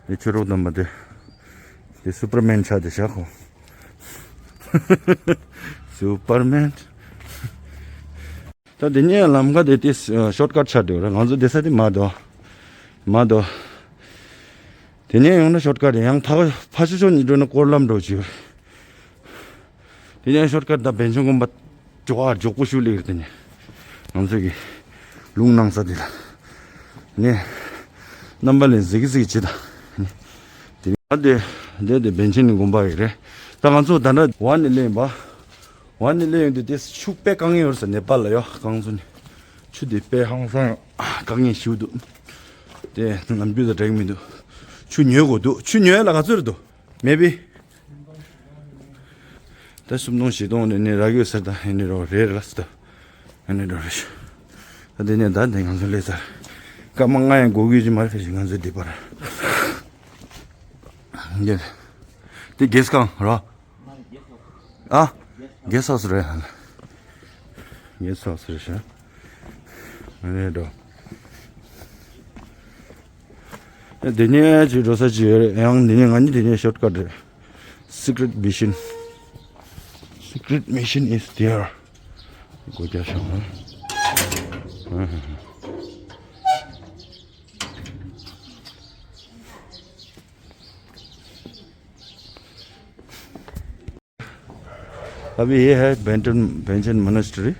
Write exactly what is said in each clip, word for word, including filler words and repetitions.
དེ་ཆོས་གྲོགས་དམ་པ་དེ། དེ་སུ་པར་མན་ཆགས་བསྡད་ཤག་ཁོ། སུ་པར་མན། ད་དེ་ནས་ལམ་ཁ་དེ་དེ་ཤོར་ཀཊ་ཆགས་བསྡད་ཡོད་རེད། ང་ཚོ་བསྡད་ས་དེ་མ་གཏོགས། མ་གཏོགས། དེ་ནས་ཡོང་ན་ཤོར་ཀཊ་རེད། ཡང་ཐག་ཕ་ཤུ་ཤོ་ཉི་འགྲོ་ན་སྐོར་ལམ་འགྲོ་བྱེད། དེ་ནས་ཤོར་ཀཊ་ད་བན་ཆུང་དགོན་པ་ཇོ་ཨ་ཇོ་ཀོ་ཤུ་ལེགས་རེད། དེ་ནས་ང་ཚོ་གི་ལུང་གནང་ས་དེ་ལ་ནས་རྣམ་པ་ལན་གཟིགས་གཟིགས་བྱེད་ད། དེ་ནས་ཨ་དེ་དེ་དེ་བན་ཆེན་ནི་དགོན་པ་ཡོད་རེད། ད་ང་ཚོ་ད་ལྟ་བ་ནས་སླེབས་པ། ཝ་ནི་ལེ་ཡོང་དུས་དེ་ཆུ་དཔེ་དཀའ་ངལ་ཡོད་ས་ནེ་པཱལ་ལ་ཡོད་གངས་ཚོ་ནི། ཆུ་དེ་དཔེ་ཧང་སང་དཀའ་ངལ་ཞིག་འདུག་དེ་ནམ་རྒྱུན་དང་འདྲ་གི་མི་འདུག་ཆུ་ཉོ་དགོས་འདུག་ཆུ་ཉོ་ཡ་ལ་ག་ཚོད་རེད་འདུག་མེ་བི། ད་སུམ་སྟོང་བཞི་སྟོང་ནས་ནི་རག་ཡོད་ཟེར། ད་ཨེ་ནི་རོ་རེད་ར་ཟེར། ད་ཨེ་ནི་རོ་རེད་ཤག་ད་དེ་ནས་ད་དེ་ང་ཚོ་སླེབས་ཚར། སྐར་མ་ལྔ་ཡང་འགོར་གི་ཅི་མ་རེད་ཕལ་ཆེར་ང་ཚོའི་འདི་པར། འདི་དེ་གེ་སི་ཁང་ར། ཨ། གེ་སི་ཧའུ་སི་རེད། གེ་སི་ཧའུ་སི་རེད་ཤག་ཨ་ནི་འགྲོ། དེ་ནས་ཅིག་འགྲོ་ས་ཅིག་ཡོད་རེད། ཡང་འདི་ནས་ང་གཉིས་དེ་ནས་ཤོར་ཀཊ་རེད། Secret mission. Secret mission is there. སྒོ་རྒྱག་ཤོག་ཨ། अभी ये है बेंटन, बेंचन मॉनेस्ट्री।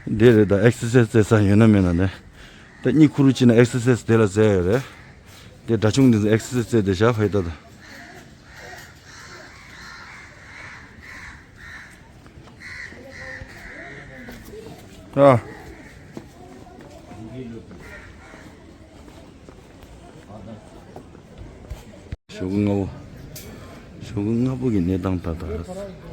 འདི་རེད། ད་ཨེག་སར་སའི་སི་རྩེ་ས་ཡོད་ན་མེད་ན་ནས། ད་གཉིད་ཁུག་རུ་ཅིག་ན་ཨེག་སར་སའི་སི་དེ་ལ་རྩེ་ཡོད་རེད། དེ་དགྲ་ཆུང་འདི་ཚོ་ཨེག་སར་སའི་སི་རྩེ་བསྡད་ཤག་ཕ་ཡི་ད་ད། ཨ། ཞོགས་ཀ་སྔ་པོ། ཞོགས་ཀ་སྔ་པོ་གི་གནས་སྟངས་ད་ལྟ།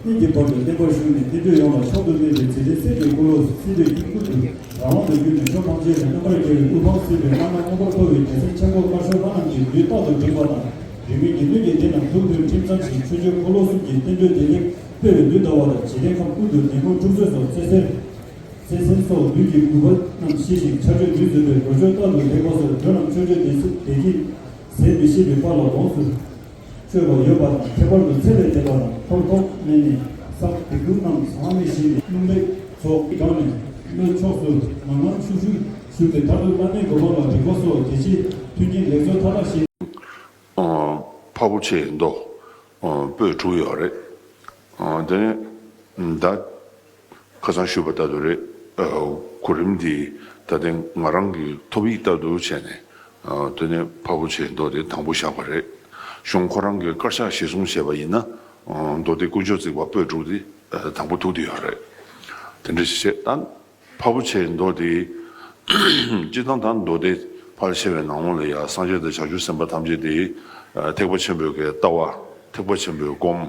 གཉིས་ཀྱི་བར་དུ་བརྟན་པར་བཞུགས་ནས་བསྟན་འགྲོའི་ཡོངས་ལ་མཆོག་ཏུ་གནས་པའི་ཚེ་འདིར་སྲས་ཀྱི་སྐུ་ལུས་སྲིད་པའི་དཀྱིལ་འཁོར་དུ་རང་དབང་དུ་གྱུར་ནས་ཆོས་ཐམས་ཅད་ཀྱི་རྣམ་པར་རྒྱལ་བའི་དབུ་འཕང་བསིལ་བའི་ལྷ་ནག་མངོན་པར་མཐོ་བའི་རྒྱལ་མཚན་ཆེན་པོ་དཀར་ཕྱོགས་ལྷ་རྣམས་ཀྱི་ལུས་རྟག་ཏུ་བསྒྲེངས་པ་དང་། རིས་མེད་དགེ་འདུན་གྱི་སྡེ་རྣམས་ཐུགས་མཐུན་ཁྲིམས་གཙང་ཞིང་ཆོས་སྤྱོད་འཁོར་ལོ་གསུམ་གྱི་བསྟན་འགྲོའི་བདེ་ལེགས་སྤེལ་བའི་མདུན་ཟླ་བ་དང་། འཇིག་རྟེན་ཁམས་ཀུན་ཏུ་ནད་མུག་འཁྲུག་རྩོད་སོགས་ཚེ་ཟད། ཚེ་ཟད་སོགས་བདུད་ཀྱི་རྒུད་པ་རྣམས་ཞི་ཞིང་ཆར་ཆུ་ལུད་འཛོམས་པའི་རོ་མཆོག་རྟག་ཏུ་ལེགས་པ་སོགས་འགྲོ་རྣམས་ཆོས་སྤྱོད་བདེ་ཟད་བདེ་སྐྱིད་ཟད་མི་ཤེས་པའི་དཔལ་ལ་ལོངས་སུ་སྤྱོད་པ་ཡོད་པ་དང་། ཁྱད་པར་དུ་ཚེ་ལས་འདས་པ་དང་འཁོར་ཐོག་མེད་ནས་བསགས་སྡིག་སྡུག་རྣམས་ཟག་མེད་ཞི་ནས་རླུང་རྟའི་ཚོགས་བསྒྲངས་ནས་སྣོད་ཕྱོགས་སུ་ངང་ངམ་ཤུགས་ཤུགས་ཞུགས་ཏེ་མཐར་ཐུག་བླ་མེད་གོ་འཕང་ལ་འགྲིག་པ་སོགས་དེ་ཕྱིར་མཐུན་རྐྱེན་ལེགས་ཚོགས་མཐའ་དག་བཞེས། ཨ། འཕགས་པོ་ཆེའི་མདོ། ཨ། པོད་དྲུག་ཡོད་རེད། ཨ། དེ་ནས་ད་ཁ་སང་ཞུས་པ་ལྟར་དུ་རེད། ཨ། གོ་རིམ་འདི་ད་ལྟ་ང་རང་གི་ཐོབ་ཡིག་ལྟར་དུ་བྱས་ནས། ཨ། དེ་ནས་འཕགས་པོ་ཆེའི་མདོ་དེ་དང་པོ་བཞག་པ་རེད། གཞུང་ཁོ་རང་གི་དཀར་ཆག་གཞིར་བཟུང་བྱས་པ་ཡིན་ན། ཨ། མདོ་སྡེ་དཀོན་མཆོག་བརྩེགས་པ་པོད་དྲུག་དེ་དང་པོ་ཐུག་བསྡད་ཡོད་རེད། དེ་འདྲ་ཞིག་བྱས་ད། འཕགས་པོ་ཆེའི་མདོ་དེ། སྤྱིར་བཏང་ད་མདོ་སྡེ་ཕལ་ཆེ་བའི་ནང་ལོགས་ལ་ཡང་སངས་རྒྱས་དང་བྱང་ཆུབ་སེམས་དཔའ་ཐམས་ཅད་དེ། ཐེག་པ་ཆེན་པོའི་གི་ལྟ་བ། ཐེག་པ་ཆེན་པོའི་སྒོམ།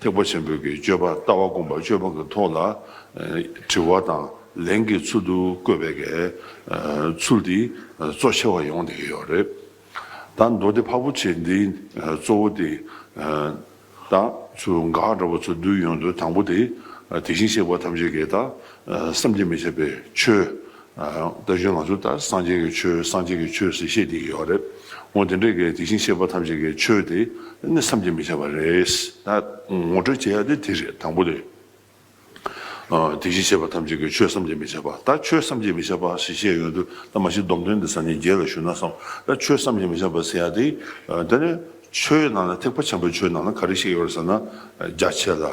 ཐེག་པ་ཆེན་པོའི་གི་སྤྱོད་པ། ལྟ་བ་སྒོམ་པ་སྤྱོད་པ་གི་ཐོག་ལ། དྲི་བ་དང་ལན་གྱི་ཚུལ་དུ་བཀོད་པའི་གི་ཚུལ་དེ་གཙོ་ཆེ་བ་ཡོང་བསྡད་ཀྱི་ཡོད་རེད། ད་མདོ་སྡེ་འཕགས་པོ་ཆེ་འདིའི་གཙོ་བོ་དེ། ད་ཚུར་འགག་འདྲ་བོ་ཚུར་བསྡུས་ཡོང་དུས་དང་པོ་དེ། དེ་བཞིན་གཤེགས་པ་ཐམས་ཅད་ཀྱི་ད་བསམ་གྱིས་མི་ཁྱབ་པའི་ཆོས། ད་གཞོན་ང་ཚོ་ད་སངས་རྒྱས་ཀྱི་ཆོས། སངས་རྒྱས་ཀྱི་ཆོས་ཟེར་བཤད་བསྡད་ཀྱི་ཡོད་རེད། འོ་དེ་འདྲའི་གི་དེ་བཞིན་གཤེགས་པ་ཐམས་ཅད་ཀྱི་ཆོས་དེ་ནི་བསམ་གྱིས་མི་ཁྱབ་པ་རེད། ད་ངོ་སྤྲོད་བྱེད་ཡ་དེ་དེ་རེད། དང་པོ་དེ། ཨ། དེ་བཞིན་གཤེགས་པ་ཐམས་ཅད་ཀྱི་ཆོས་བསམ་གྱིས་མི་ཁྱབ་པ། ད་ཆོས་བསམ་གྱིས་མི་ཁྱབ་པ་ཞེས་བཤད་ཡོང་དུས། ད་མ་གཞི་སྡོམ་དོན་འདི་ས་ནས་རྒྱས་ལ་ཞུས་ན་བསམ། ད་ཆོས་བསམ་གྱིས་མི་ཁྱབ་པ་ཟེར་ཡ་དེ། ཨ། དེ་ནི་ཆོས་ནང་ལ། ཐེག་པ་ཆེན་པོའི་ཆོས་ནང་ལ་ག་རེ་བཤད་ཡོད་རེད་ཟེར་ན། རྒྱ་ཆེ་ལ་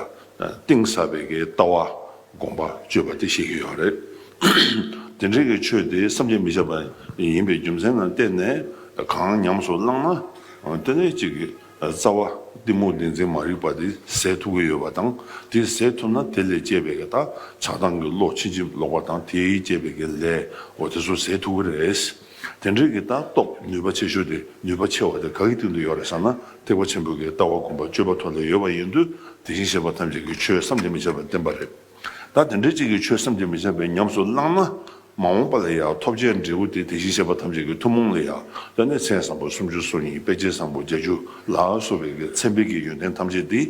གཏིང་ཟབ་པའི་གི་ལྟ་བ་སྒོམ་པ་སྤྱོད་པ་དེ་བཤད་ཀྱི་ཡོད་རེད། དེ་འདྲའི་གི་ཆོས་དེ་བསམ་གྱིས་མི་ཁྱབ་པ་ཡིན་པའི་རྒྱུ་མཚན་ལ་བརྟེན་ནས། གང་ཉམས་སུ་བླངས་ན་དེ་ནས་ཅིག་གི་རྩ་བ་གཏི་མུག་བདེན་འཛིན་མ་རིག་པ་དེ་ཟད་ཐུབ་ཀྱི་ཡོད་པ་དང་། དེ་ཟད་ཐུབ་ན་དེ་ལས་སྐྱེས་པའི་གི་ད་ཆགས་སྡང་གི་བློ་ཕྱིན་ཅི་ལོག་པ་དང་། དེས་སྐྱེས་པའི་གི་ལས། འོ་དེ་ཚོ་ཟད་ཐུབ་ཀྱི་རེད། དེ་འདྲའི་གི་ད་སྟོབས་ནུས་པ་ཆེ་ཤོས་དེ། ནུས་པ་ཆེ་བ་དེ་ག་གི་སྟེང་དུ་ཡོད་རེད་ཟེར་ན། ཐེག་པ་ཆེན་པོའི་གི་ལྟ་བ་སྒོམ་པ་སྤྱོད་པ་ཐོག་ལ་ཡོད་པ་ཡིན་དུས། དེ་བཞིན་གཤེགས་པ་ཐམས་ཅད་ཀྱི་ཆོས་བསམ་གྱིས་མི་ཁྱབ་པ་བསྟན་པ་རེད། ད་དེ་འདྲའི་ཅིག་གི་ཆོས་བསམ་གྱིས་མི་ཁྱབ་པའི་ཉམས་སུ་བླངས་ན། མ་འོངས་པ་ལ་ཡང་ཐོབ་བྱའི་འབྲས་བུ་དེ་དེ་བཞིན་གཤེགས་པ་ཐམས་ཅད་ཀྱི་ཐུན་མོང་ལ་ཡང་། དེ་ནས་མཚན་བཟང་པོ་སུམ་ཅུ་སོ་གཉིས། དཔེ་བྱད་བཟང་པོ་བརྒྱད་ཅུ་ལ་སོགས་པའི་གི་མཚན་དཔེ་གི་ཡོན་ཏན་ཐམས་ཅད་དེ་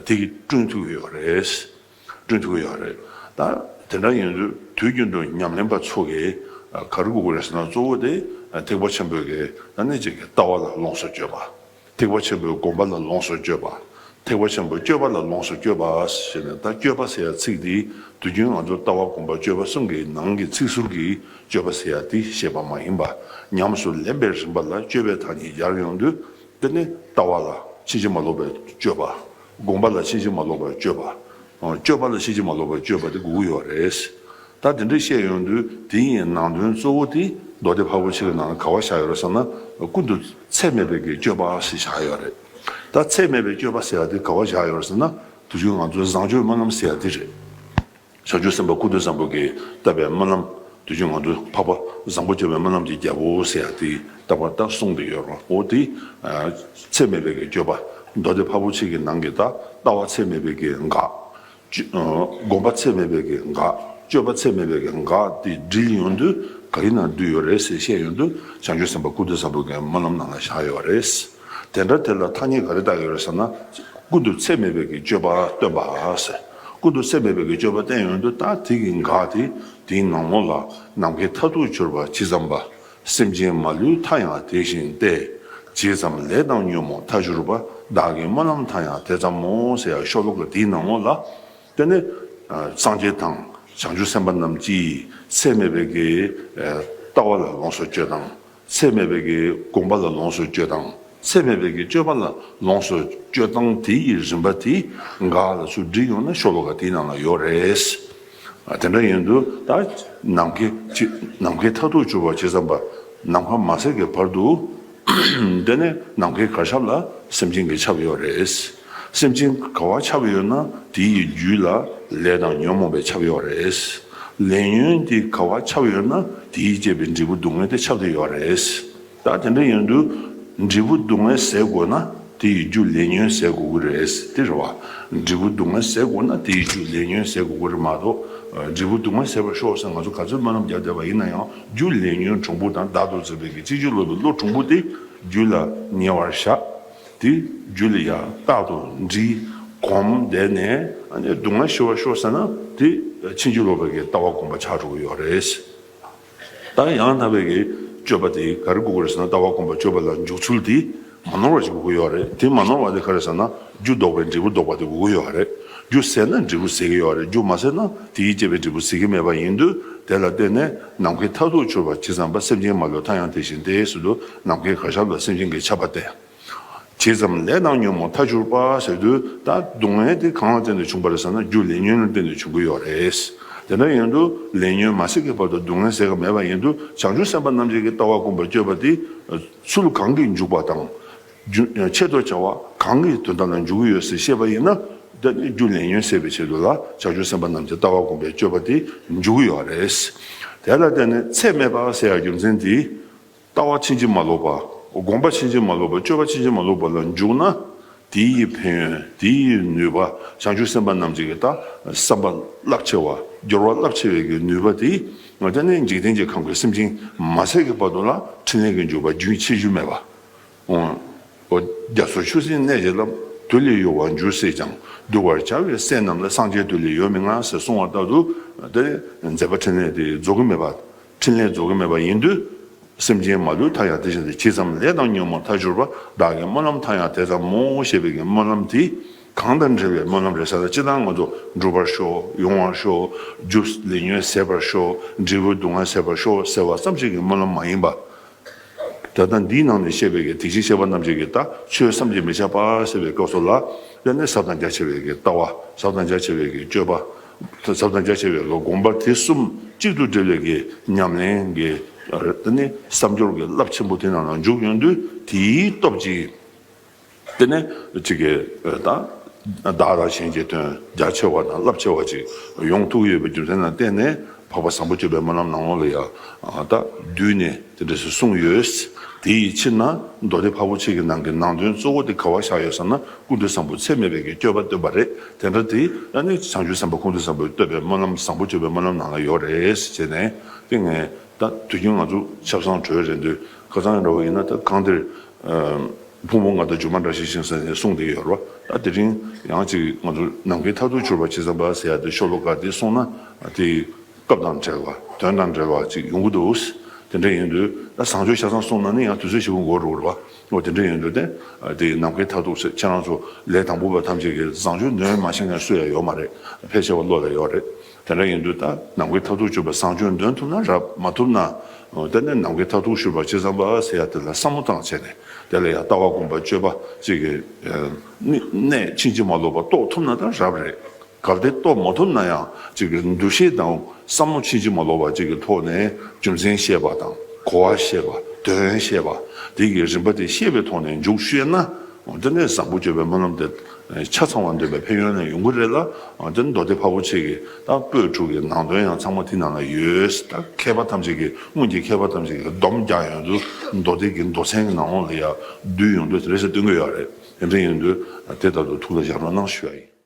དེ་གིས་བསྐྲུན་ཐུབ་ཀྱི་ཡོད་རེད། བསྐྲུན་ཐུབ་ཀྱི་ཡོད་རེད། ད་དེ་འདྲ་ཡིན་དུས་དུས་རྒྱུན་དུ་ཉམས་ལེན་པ་ཚོ་གིས་ག་རེ་དགོས་ཀྱི་རེད་ཟེར་ན། གཙོ་བོ་དེ་ཐེག་པ་ཆེན་པོའི་གི་ད་ནི་ཅིག་གི་ལྟ་བ་ལ་ལོངས་སུ་སྤྱོད་པ། ཐེག་པ་ཆེན་པོའི་སྒོམ་པ་ལ་ལོངས་སུ་སྤྱོད་པ། ཐེག་པ་ཆེན་པོའི་སྤྱོད་པ་ལ་ལོངས་སུ་སྤྱོད་པ་ཞེས་ནས། ད་སྤྱོད་པ་ཟེར་ཡ་ཚིག་འདི་དུས་རྒྱུན་ང་ཚོ་ལྟ་བ་སྒོམ་པ་སྤྱོད་པ་གསུམ་གྱི་ནང་གི་ཚིག་ཟུར་གྱི་སྤྱོད་པ་ཟེར་ཡ་དེ་བཤད་པ་མ་ཡིན་པ། ཉམས་སུ་ལེན་པའི་རིམ་པ་ལ་སྤྱོད་པའི་ཐ་སྙད་སྦྱར་ཡོང་དུས། དེ་ནི་ལྟ་བ་ལ་ཕྱིན་ཅི་མ་ལོག་པའི་སྤྱོད་པ། སྒོམ་པ་ལ་ཕྱིན་ཅི་མ་ལོག་པའི་སྤྱོད་པ། སྤྱོད་པ་ལ་ཕྱིན་ཅི་མ་ལོག་པའི་སྤྱོད་པ་དེ་དགོས་ཀྱི་ཡོད་རེད། ད་དེ་འདྲ་བཤད་ཡོང་དུས། དེ་ཡི་ནང་དོན་གཙོ་བོ་དེ་མདོ་སྡེ་ཕ་བོ་ཆེ་གི་ནང་ལ་ག་པར་བཞག་ཡོད་རེད་ཟེར་ན། ཀུན་ཏུ་ཚད་མེད་པའི་གི་སྤྱོད་པ་ཞེས་བཞག་ཡོད་རེད། ད་ཚད་མེད་པའི་སྤྱོད་པ་ཟེར་ཡ་དེ་ག་པར་བཞག་ཡོད་རེད་ཟེར་ན། དུས་རྒྱུན་ང་ཚོའི་བཟང་སྤྱོད་སྨོན་ལམ་ཟེར་ཡ་དེ་རེད། བྱང་ཆུབ་སེམས་དཔའ་ཀུན་ཏུ་བཟང་པོ་གིས་བཏབ་པའི་སྨོན་ལམ། དུས་རྒྱུན་ང་ཚོས་འཕགས་པ་བཟང་པོ་སྤྱོད་པའི་སྨོན་ལམ་གྱི་རྒྱལ་པོ་ཟེར་ཡ་དེ་ད་བར་ད་གསུངས་ཏེ་ཡོད་རེད། འོ་དེ་ཚད་མེད་པའི་གི་སྤྱོད་པ། མདོ་སྡེ་ཕ་བོ་ཆེ་གི་ནང་གི་ད་ལྟ་བ་ཚད་མེད་པའི་གི་འགག་སྤྱོད། སྒོམ་པ་ཚད་མེད་པའི་གི་འགག་སྤྱོད་པ་ཚད་མེད་པའི་གི་འགག་དེ་དྲིལ་ཡོང་དུས་ག་གི་ནང་འདུས་ཡོད་རེད་ཟེར་བཤད་ཡོང་དུས། བྱང་ཆུབ་སེམས་དཔའ་ཀུན་ཏུ་བཟང་པོ་གི་སྨོན་ལམ་ནང་ལ་བཞག་ཡོད་རེད། དེ་འདྲ་དེ་ལ་ཐ་སྙད་ག་རེ་བཏགས་ཡོད་རེད་ཟེར་ན། ཀུན་ཏུ་ཚད་མེད་པའི་གི་སྤྱོད་པ་སྟོན་པ་ཟེར། ཀུན་ཏུ་ཚད་མེད་པའི་གི་སྤྱོད་པ་བསྟན་ཡོང་དུས། ད་དེ་གི་འགག་དེ་དེའི་ནང་ལོགས་ལ། ནམ་མཁའི་མཐར་ཐུག་གྱུར་པ་ཇི་ཙམ་པ། སེམས་ཅན་མ་ལུས་མཐའ་ཡང་དེ་བཞིན་ཏེ། ཇི་ཙམ་ལས་དང་ཉོན་མོངས་མཐར་གྱུར་པ། བདག་གི་སྨོན་ལམ་མཐའ་ཡང་དེ་ཙམ་མོ་ཟེར་ཡ་ཤོ་ལོ་ཀ་དེའི་ནང་ལོགས་ལ། དེ་ནི་སངས་རྒྱས་དང་བྱང་ཆུབ་སེམས་དཔའ་རྣམས་ཀྱིས་ཚད་མེད་པའི་གི་ལྟ་བ་ལ་ལོངས་སུ་སྤྱོད་སྟངས། ཚད་མེད་པའི་གི་སྒོམ་པ་ལ་ལོངས་སུ་སྤྱོད་སྟངས། ཚད་མེད་པའི་གི་སྤྱོད་པ་ལ་ལོངས་སུ་སྤྱོད་སྟངས་དེ་ཡི་རིམ་པ་དེ་འགག་ལ་ཚུར་དྲིལ་ཡོང་ན་ཤོ་ལོ་ཀ་དེའི་ནང་ལ་ཡོད་རེད། དེ་འདྲ་ཡིན་དུས་ད་ནམ་མཁའི་ཇི། ནམ་མཁའི་མཐར་ཐུག་གྱུར་པ་ཇི་ཙམ་པ། ནམ་མཁའ་མ་ཟད་ཀྱི་བར་དུ། དེ་ནས་ནམ་མཁའི་གར་ཞབས་ལ་སེམས་ཅན་གྱིས་ཁྱབ་ཡོད་རེད། སེམས་ཅན་ག་པར་ཁྱབ་ཡོད་ན་དེ་ཡི་རྒྱུད་ལ་ལས་དང་ཉོན་མོངས་པས་ཁྱབ་ཡོད་རེད། ལས་ཉོན་དེ་ག་པར་ཁྱབ་ཡོད་ན་དེ་ཡིས་བསྐྱེད་པའི་འབྲས་བུ་སྡུག་བསྔལ་དེ་ཁྱབ་བསྡད་ཡོད་རེད། ད་དེ་འདྲ་ཡིན་དུས་འབྲས་བུ་སྡུག་བསྔལ་ཟད་དགོས་ན་དེ་ཡི་རྒྱུ་ལས་ཉོན་ཟད་དགོས་ཀྱི་རེད། དེ་རེད་བ། འབྲས་བུ་སྡུག་བསྔལ་ཟད་དགོས་ན་དེ་ཡི་རྒྱུ་ལས་ཉོན་ཟད་དགོས་ཀྱི་རེད་མ་གཏོགས། འབྲས་བུ་སྡུག་བསྔལ་ཟད་པར་ཤོག་ཟེར་ང་ཚོ་ག་ཚོད་སྨོན་ལམ་རྒྱབ་བསྡད་པ་ཡིན་ན་ཡང་། རྒྱུ་ལས་ཉོན་གྲུང་པོ་དང་བདག་ཏུ་འཛིན་པའི་གི་ཕྱིན་ཅི་ལོག་པའི་བློ་གྲུང་པོ་དེ་རྒྱུད་ལ་ཉེ་བར་བཞག་དེ་རྒྱུད་ལ་ཡང་རྟག་ཏུ་འདྲིས་གོམས་བསྡད་ནས། ཨ་ནི་སྡུག་བསྔལ་ཞི་བར་ཤོག་ཟེར་ན་དེ་ཕྱིན་ཅི་ལོག་པའི་གི་ལྟ་བ་སྒོམ་པ་ཆགས་འགྲོ་གི་ཡོད་རེད། ད་ཡང་དག་པའི་གི་སྤྱོད་པ་དེ་ག་རེ་དགོས་ཀྱི་རེད་ཟེར་ན། ལྟ་བ་སྒོམ་པ་སྤྱོད་པ་ལ་འཇུག་ཚུལ་དེ་མ་ནོར་བ་ཞིག་དགོས་ཀྱི་ཡོད་རེད། དེ་མ་ནོར་བ་དེ་ག་རེ་ཟེར་ན། རྒྱུ་ལྡོག་པའི་འབྲས་བུ་ལྡོག་པ་དེ་དགོས་ཀྱི་ཡོད་རེད། རྒྱུ་ཟད་ན་འབྲས་བུ་ཟད་ཀྱི་ཡོད་རེད། རྒྱུ་མ་ཟད་ན་དེ་ཡིས་བསྐྱེད་པའི་འབྲས་བུ་ཟད་ཀྱི་མེད་པ་ཡིན་དུས། དེ་ལ་བརྟེན་ནས་ནམ་མཁའི་མཐར་ཐུག་གྱུར་པ་ཇི་ཙམ་པ། སེམས་ཅན་མ་ལུས་མཐའ་ཡང་དེ་བཞིན་ཏེ་ཟེར་དུས། ནམ་མཁའི་གར་ཞབས་ལ་སེམས་ཅན་གྱིས་ཁྱབ་པ་སྟེ། ཇི་ཙམ་ལས་དང་ཉོན་མོངས་མཐར་གྱུར་པ་ཟེར་དུས། ད་སྡུག་བསྔལ་དེ་གང་ལ་བརྟེན་ནས་བྱུང་བ་རེད་ཟེར་ན། རྒྱུ་ལས་ཉོན་ལ་བརྟེན་ནས་བྱུང་གི་ཡོད་རེད། དེ་འདྲ་ཡིན་དུས་ལས་ཉོན་མ་ཟད་ཀྱི་བར་དུ་སྡུག་བསྔལ་ཟད་ཀྱི་མེད་པ་ཡིན་དུས། བྱང་ཆུབ་སེམས་དཔའ་རྣམས་ཀྱི་ལྟ་བ་སྒོམ་པ་སྤྱོད་པ་དེ་ཚུལ་གང་གིས་འཇུག་པ་དང་། རྒྱུ། ཆེད་དུ་བྱ་བ་གང་གིས་དོན་དམ་ལ་འཇུག་གི་ཡོད་ཟེར་ཤེས་པ་ཡིན་ན། དེ་ནི་རྒྱུ་ལས་ཉོན་ཟད་པའི་ཆེད་དུ་ལ་བྱང་ཆུབ་སེམས་དཔའ་རྣམས་ཀྱི་ལྟ་བ་སྒོམ་པའི་སྤྱོད་པ་དེ་འཇུག་གི་ཡོད་རེད། དེ་ལ་བརྟེན་ནས་ཚད་མེད་པ་ཟེར་ཡ་རྒྱུ་མཚན་དེ། ལྟ་བ་ཕྱིན་ཅི་མ་ལོག་པ། སྒོམ་པ་ཕྱིན་ཅི་མ་ལོག་པ། སྤྱོད་པ་ཕྱིན་ཅི་མ་ལོག་པ་ལ་འཇུག་ན། དེ་ཡི་ཕན་ཡོན། དེ་ཡི་ནུས་པ། བྱང་ཆུབ་སེམས་དཔའ་རྣམས་ཀྱི་གི་ད་བསམ་པ་རླབས་ཆེ་བ། སྦྱོར་བ་རླབས་ཆེ་བའི་གི་ནུས་པ་དེ། དེ་ནི་འཇིག་རྟེན་གྱི་ཁམས་ཀྱི་སེམས་ཅན་མ་ཟད་ཀྱི་བར་དུ་ལ་འཕྲིན་ལས་ཀྱི་འཇུག་པ་རྒྱུན་ཆད་རྒྱུ་མེད་པ། འོ། རྒྱ་མཚོ་ཆུ་སྲིན་གནས་བརྒྱད་ལ། དུག་ལས་གཡོ་བར་འགྱུར་སྲིད་ཀྱང་། བསྡུ་བར་བྱ་བའི་སྲས་རྣམས་ལ། སངས་རྒྱས་དུ་ལས་ཡོད་མི་མངའ་ཟེར་གསུངས་པ་ལྟར་དུ། དེ་མཛད་པ་འཕྲིན་ལས་དེ་རྫོགས་ཀྱི་མེད་པ། འཕྲིན་ལས་རྫོགས་ཀྱི་མེད་པ་ཡིན་དུས། སེམས་ཅན་མ་ལུས་མཐའ་ཡང་དེ་བཞིན་ཏེ། ཇི་ཙམ་ལས་དང་ཉོན་མོངས་མཐའ་གྱུར་པ། བདག་གི་སྨོན་ལམ་མཐའ་ཡང་དེ་ཙམ་མོ། ཞེས་པའི་གི་སྨོན་ལམ་དེ་གང་དང་འབྲེལ་བའི་སྨོན་ལམ་རེད་ཟེར་ན། སྤྱིར་བཏང་ང་ཚོ་འགྲུབ་པར་ཤོག། ཡོང་བར་ཤོག། རྒྱུ་ལས་ཉོན་ཟད་པར་ཤོག། འབྲས་བུའི་སྡུག་བསྔལ་ཟད་པར་ཤོག་ཟེར་བ་ཙམ་ཞིག་གི་སྨོན་ལམ་མ་ཡིན་པ། ད་ལྟ་འདིའི་ནང་ནས་བཤད་པའི་གི་དེ་བཞིན་གཤེགས་པ་རྣམས་ཀྱི་གི་ད་ཆོས་བསམ་གྱིས་མི་ཁྱབ་པ་ཟེར་བའི་སྐབས་སུ་ལ། དེ་ནས་ཟབ་དང་རྒྱ་ཆེ་བའི་གི་ལྟ་བ། ཟབ་དང་རྒྱ་ཆེ་བའི་གི་སྤྱོད་པ། ཟབ་དང་རྒྱ་ཆེ་བའི་གི་སྒོམ་པ། དེ་གསུམ་གཅིག་ཏུ་སྒྲིལ་བའི་གི་ཉམས་ལེན་གྱི་དེ་ནས་བསམ་སྦྱོར་གྱི་རླབས་ཆེན་པོ་དེ་ནང་ལ་འཇུག་ཡོང་དུས། དེའི་སྟོབས་ཀྱིས་དེ་ནས་གཅིག་གི་ད་བདག་དང་གཞན་གྱི་དོན་རྒྱ་ཆེ་བ་དང་རླབས་ཆེ་བ་ཅིག་ཡོང་ཐུབ་ཡོད་པའི་རྒྱུ་མཚན་ལ་བརྟེན་ནས། འཕགས་པ་བཟང་པོ་སྤྱོད་པའི་སྨོན་ལམ་ནང་ལོགས་ལ་ཡང་ད་བསྡུས་ནས་དེ་འདྲ་ཞིག་གསུངས་ཡོད། དེ་ཡི་ཕྱིར་ན་མདོ་སྡེ་འཕགས་པོ་ཆེ་གི་ནང་གི་ནང་དོན་གཙོ་བོ་དེ་ག་བར་བཞག་ཡོད་ཟེར་ན། ཀུན་ཏུ་བཟང་པོ་ཚད་མེད་པའི་གི་སྤྱོད་པ་སྟོན་པ་རེད། དེ་འདྲ་དེ་ཨ་ནི་བྱང་ཆུབ་སེམས་དཔའ་ཀུན་ཏུ་བཟང་པོས་བསྟོད་པའི་སྨོན་ལམ། བཟང་པོ་སྤྱོད་པའི་སྨོན་ལམ་ནང་ལ་ཡོད་རེད་ཟེར་ནས། དེ་ངས་ད་དུས་རྒྱུན་ང་ཚོ་ཆབ་གསང་གྲོལ་རན་དུས། ཁ་སང་འདྲ་བོ་ཡིན་ན། ད་གང་དེར་ཕུང་པོ་ལྔ་དང་སྒྱུ་མ་བཀྲ་ཤིས་ཤིང་ཟེར་ནས་གསུངས་བསྡད་ཡོད་རེད་བ། ད་དེ་རིང་ཡང་ཅིག་ང་ཚོ་ནམ་མཁའི་མཐར་ཐུག་གྱུར་པ་ཇི་ཙམ་པ་ཟེར་ཡ་དེ་ཤོ་ལོ་ཀ་དེ་གསུངས་ན། དེ་སྐབས་དང་འབྲེལ་བ། དོན་དང་འབྲེལ་བ་ཅིག་ཡོང་གི་འདུག། དེ་འདྲ་ཡིན་དུས་ད་བཟང་སྤྱོད་ཆ་ཚང་གསུངས་ན་ནི་ཡང་དུས་ཚོད་ཞེ་པོ་འགོར་འགྲོ་གི་རེད་བ། འོ། དེ་འདྲ་ཡིན་དུས་དེ་དེ་ནམ་མཁའི་མཐར་ཐུག་ཟེར། ཁྱེད་རང་ཚོ་ལས་དང་པོ་པ་ཐམས་ཅད་ཀྱིས་བཟང་སྤྱོད་འདོན་མ་ཤེས་མཁན་སུ་ཡང་ཡོད་མ་རེད། ཕལ་ཆེ་བ་བློ་ལ་ཡོད་རེད། དེ་འདྲ་ཡིན་དུས་ད་ནམ་མཁའི་མཐར་ཐུག་གྱུར་པའི་བཟང་སྤྱོད་འདོན་ཐུབ་ན་རབ། མ་ཐུབ་ན། འོ། དེ་ནས་ནམ་མཁའི་མཐར་ཐུག་གྱུར་པ་ཇི་ཙམ་པ་ཟེར་ཡ་དེ་ལ་བསམ་བློ་བཏང་བྱས་ནས། དེ་ལ་ཡང་ལྟ་བ་སྒོམ་པ་སྤྱོད་པ་ཅིག་གི་གནད་ཕྱིན་ཅི་མ་ལོག་པ་རྟོགས་ཐུབ་ན་ད་རབ་རེད། གལ་ཏེ་རྟོགས་མ་ཐུབ་ན་ཡང་ཅིག་གི་འདུ་ཤེས་དང་བསམ་བློ་ཕྱིན་ཅི་མ་ལོག་པ་ཅིག་གི་ཐོག་ནས་རྒྱུ་མཚན་ཤེས་པ་དང་གོ་བ་ཤེས་པ། དོན་ཤེས་པ། དེ་གི་རིམ་པ་དེ་ཤེས་པའི་ཐོག་ནས་འཇུག་ཤེས་ན། འོ། དེ་ནས་བཟང་པོ་སྤྱོད་པའི་སྨོན་ལམ་དེ་ཆ་ཚང་བ་འདོན་པའི་ཕན་ཡོན་ལ་ཡོང་གི་རེད་ལ། འོ། དེ་ནས་མདོ་སྡེ་འཕགས་པོ་ཆེ་གི་ད་པོད་དྲུག་གི་ནང་དོན་ཡང་ཚང་མ་དེ་ནང་ལ་ཡོད། ད་མཁས་པ་ཐམས་ཅད་ཀྱིས། སྔོན་གྱི་མཁས་པ་ཐམས་ཅད་ཀྱིས་སྡོམ་རྒྱག་ཡོང་དུས། མདོ་སྡེ་གི་མདོ་ཚན་གྱི་ནང་ལོགས་ལ་ཡང་བསྡུས་ཡོང་དུས་དེ་འདྲ་ཞིག་སྟོན་གྱི་ཡོད་རེད། དེ་འདྲ་ཡིན་དུས་དེ་ལྟར་དུ་ཐུགས་ལ་བཞག་རོགས་གནང་ཞུ་ཡ་ཡིན།